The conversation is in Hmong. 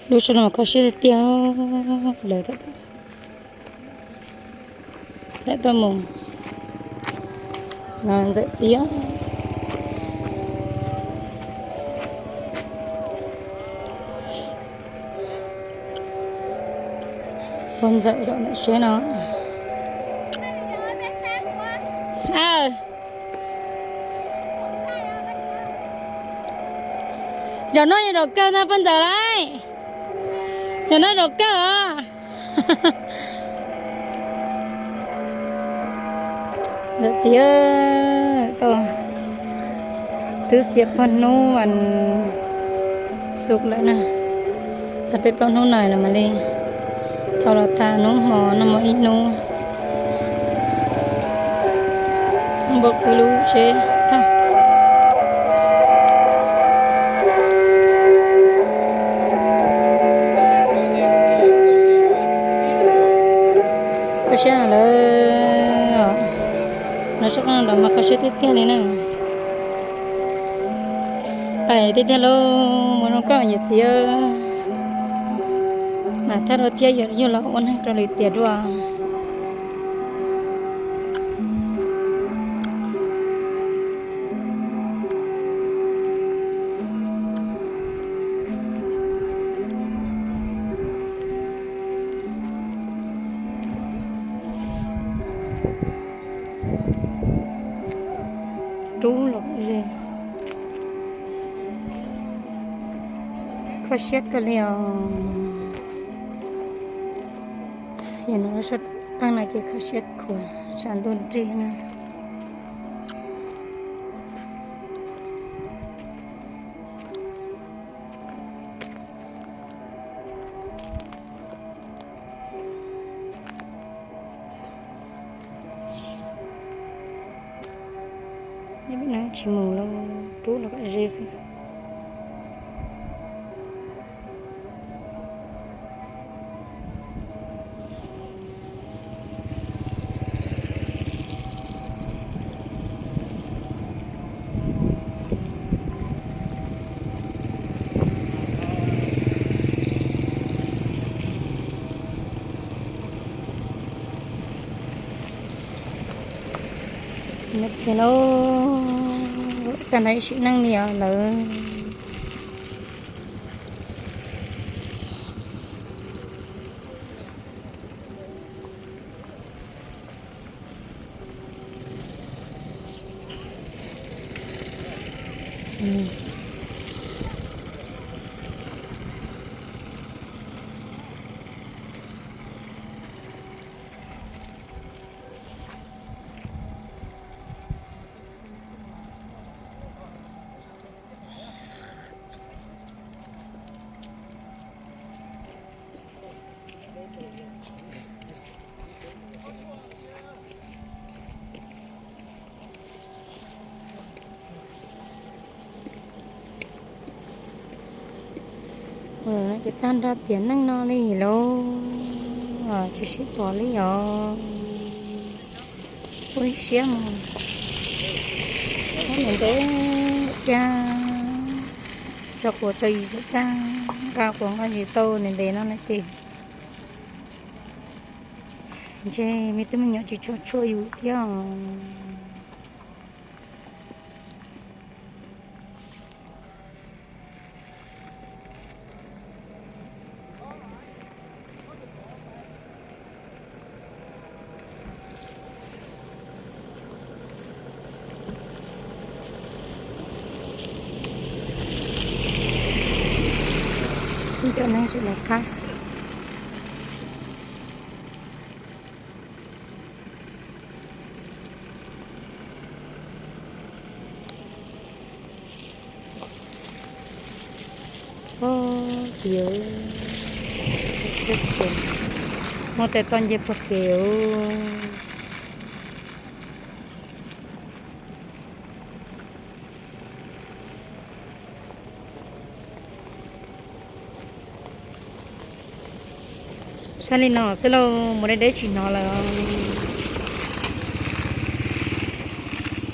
Lub sij hawm no kho siab tiag tiag lawm. Tawm tuaj mus no ntxawm txiv. Pog ntxawm los ntawm siab no. Zaum no yog zaum kawg ntag pog ntxawm lauj. Zaum no zaum kawg os. Ntxawm txiv, tau twb xiam pog hnub vas xuv lawm na. Tag peb plaub hnub na los mam li thau los tag, hnub hmo noj mov ib hnub. Npau kwv lub tsheb tag. Kho siab lawm. No sab qeej los mas kho siab tiag tiag li na. Pais tiag tiag lauj, mus zoo koj niam txiv. Mas thaj dua thiab yog los ua neeg rau lwm tiam dua. Rub los ze, kho siab kawg li os. Yog no sab qeej no ces kho siab khuav tshav ntuj nrig na. Neb peb no tsis mus lauj, rub los kom ze xwb. Neb tiag lauj, tag nrho ib sim neej li os lawm. Ces tag nrho tiam neej no li lauj, tsis sib pom li os. Ua ib siab mus, muab ntev ntev kiag, tso quav tso yig tso caj, nqa quav nqa yig tau ntev ntev no na ces ntshe me tub me nyuam tsis tshua tshua yus thiab os. Ib cov neeg tsis los qab. Ub, tiav, muaj tes toj nce puag pem. Saib li no xwb lauj, mus deb deb tsis hnov lawm.